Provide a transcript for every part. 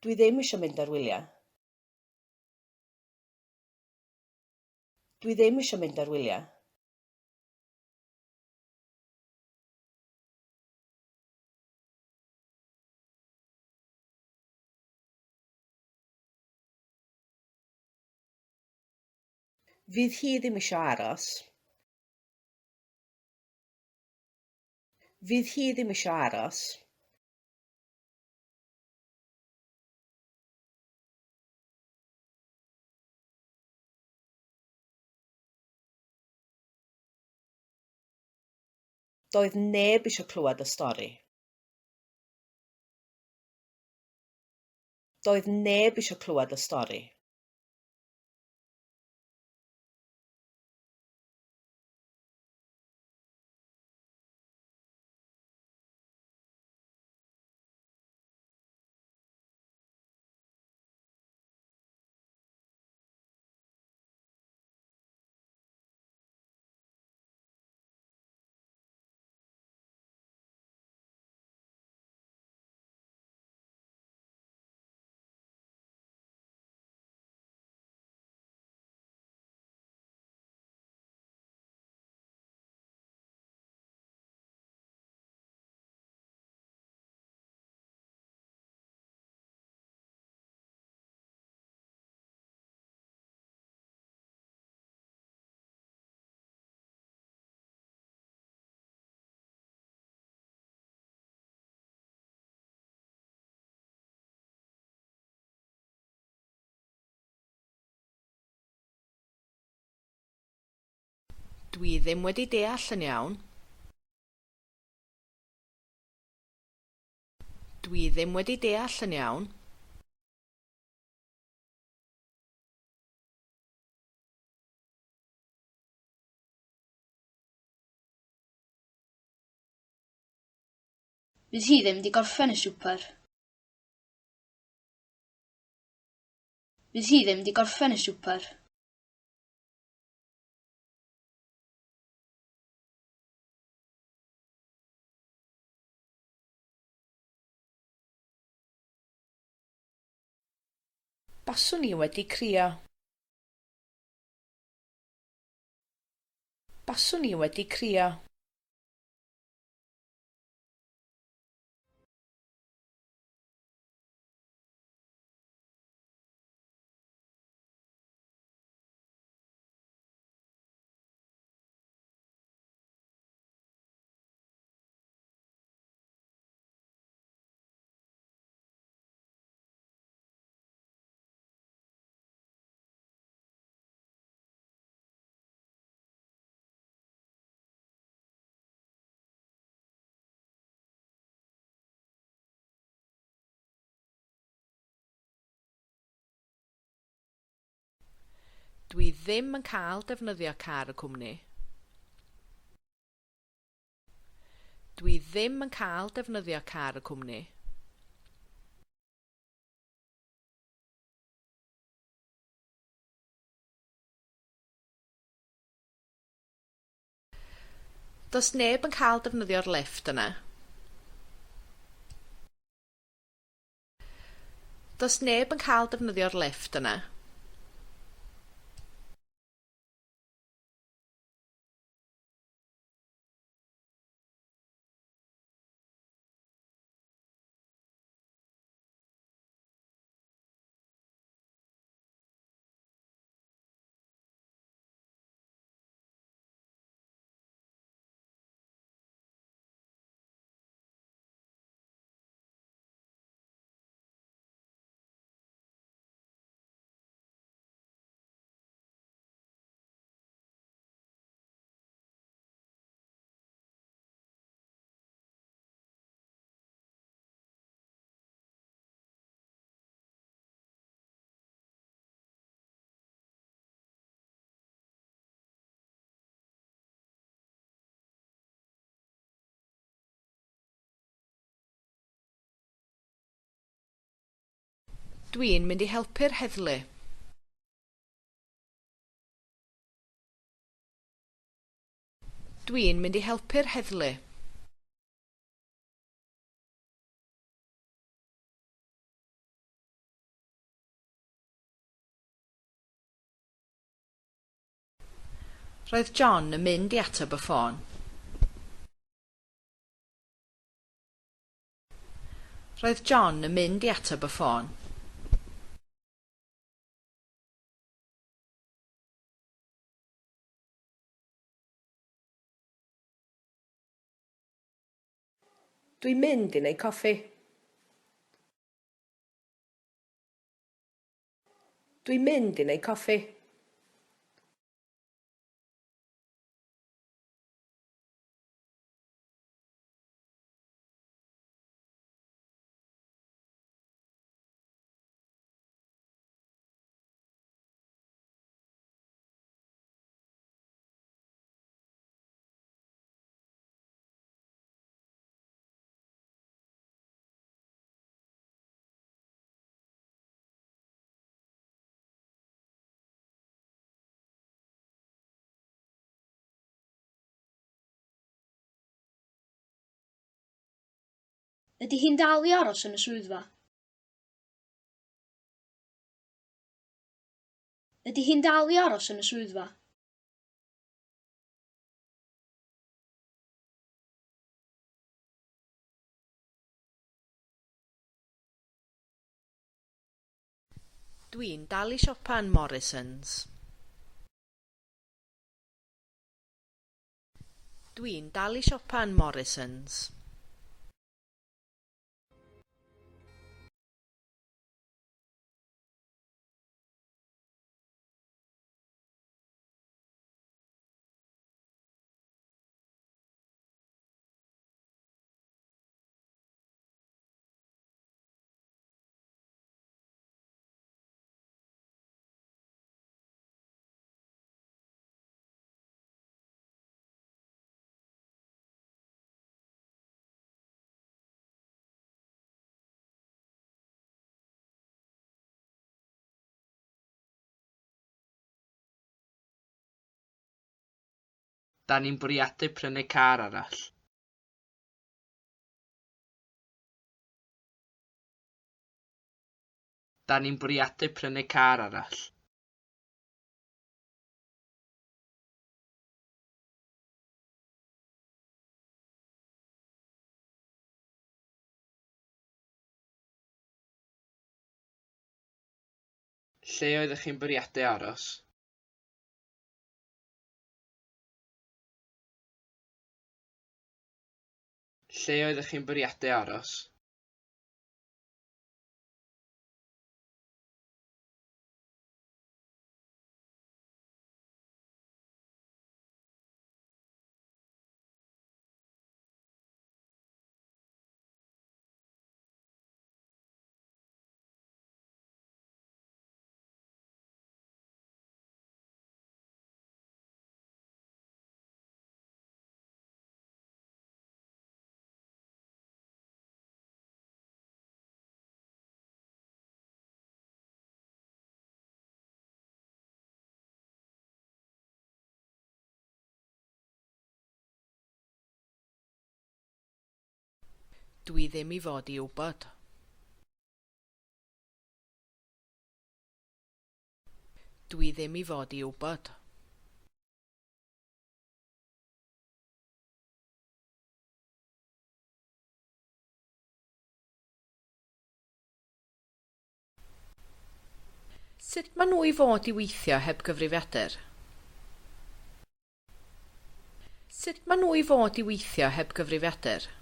Dwi ddim eisiau mynd ar wyliau. Dwi ddim eisiau mynd ar wyliau. Fydd hi ddim eisiau aros. Fydd hi ddim eisiau aros. Doedd neb eisiau clywed y stori. Doedd neb eisiau clywed y stori. Dwi ddim wedi deall yn iawn. Dwi ddim wedi deall yn iawn. Fydd hi ddim 'di gorffen y swper. Fydd hi ddim 'di gorffen y swper. Baswn i wedi crio. Baswn i wedi crio. Dwi ddim yn cael defnyddio car y cwmni. Dwi ddim yn cael defnyddio car y cwmni. Does neb yn cael defnyddio'r lifft yna. Does neb yn cael defnyddio'r lifft yna. Dwi'n mynd i helpu'r heddlu. Dwi'n mynd i helpu'r heddlu. Roedd John yn mynd i ateb y ffôn. Roedd John yn mynd i ateb y ffôn. Dwi'n mynd i wneud coffi. Dwi'n mynd i wneud coffi. Ydy hi'n dal i aros yn y swyddfa? Ydy hi'n dal i aros yn y swyddfa? Dwi'n dal i siopa yn Morrisons. Dwi'n dal i siopa yn Morrisons. 'Dan ni'n bwriadu prynu car arall. 'Dan ni'n bwriadu prynu car arall. Lle oeddech chi'n bwriadu aros? Lle oeddech chi'n bwriadu aros? Dwi ddim i fod i wybod. Dwi ddim i fod i wybod. Sut maen nhw i fod i weithio heb gyfrifiadur? Sut maen nhw i fod i weithio heb gyfrifiadur?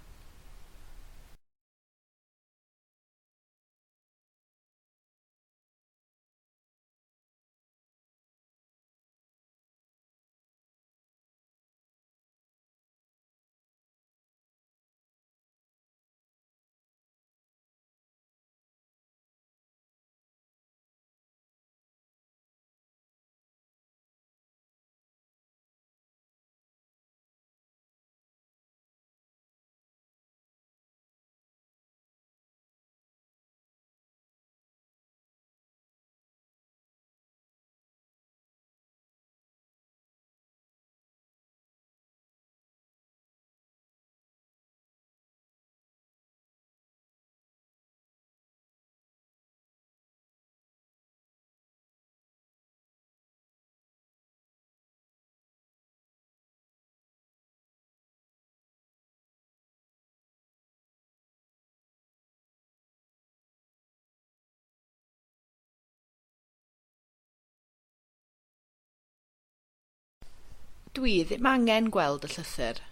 Dwi ddim angen gweld y llythyr.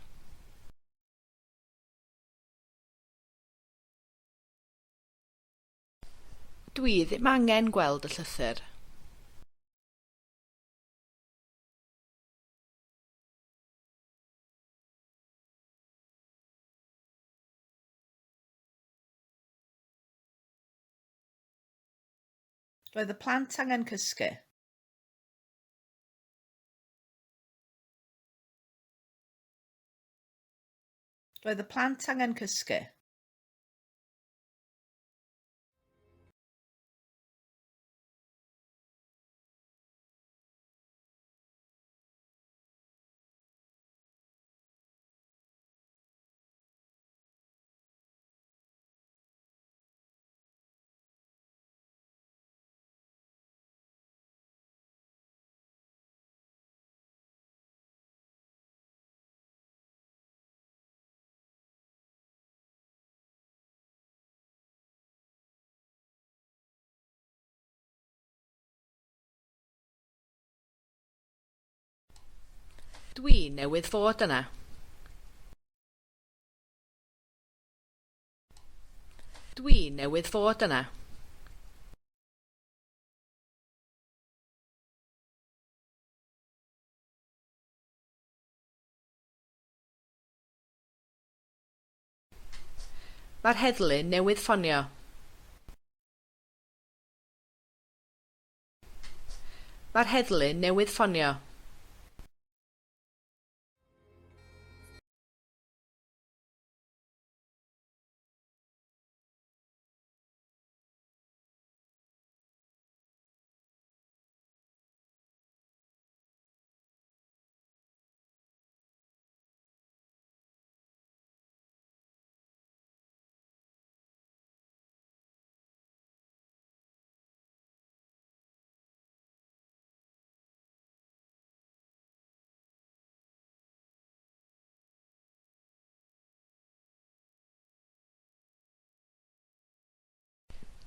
Dwi ddim angen gweld y llythyr. Roedd y plant angen cysgu. Roedd y plant angen cysgu. Dwi newydd fod yna. Dwi newydd fod yna. Mae'r heddlu newydd ffonio. Mae'r heddlu newydd ffonio.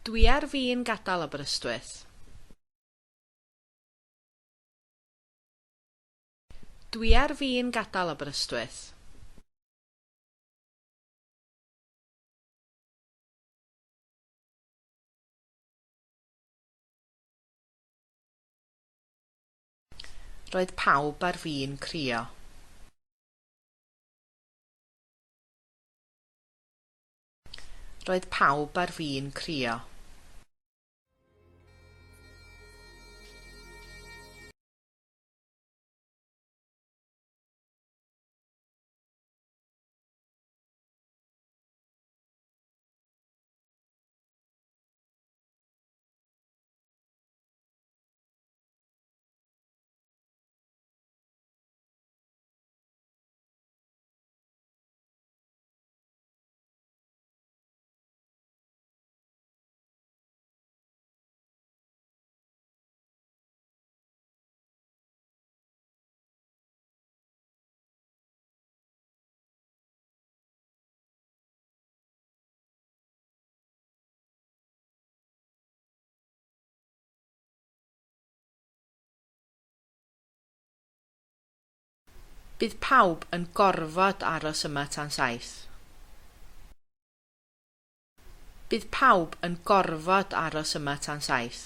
Dwi ar fin gadael Aberystwyth. Dwi ar fin gadael Aberystwyth. Roedd pawb ar fin crio. Roedd pawb ar fin crio. Bydd pawb yn gorfod aros yma tan 7. Bydd pawb yn gorfod aros yma tan 7.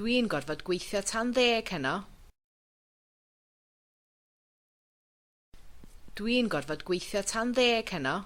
Dwi'n gorfod gweithio tan 10 heno. Dwi'n gorfod gweithio tan 10 heno.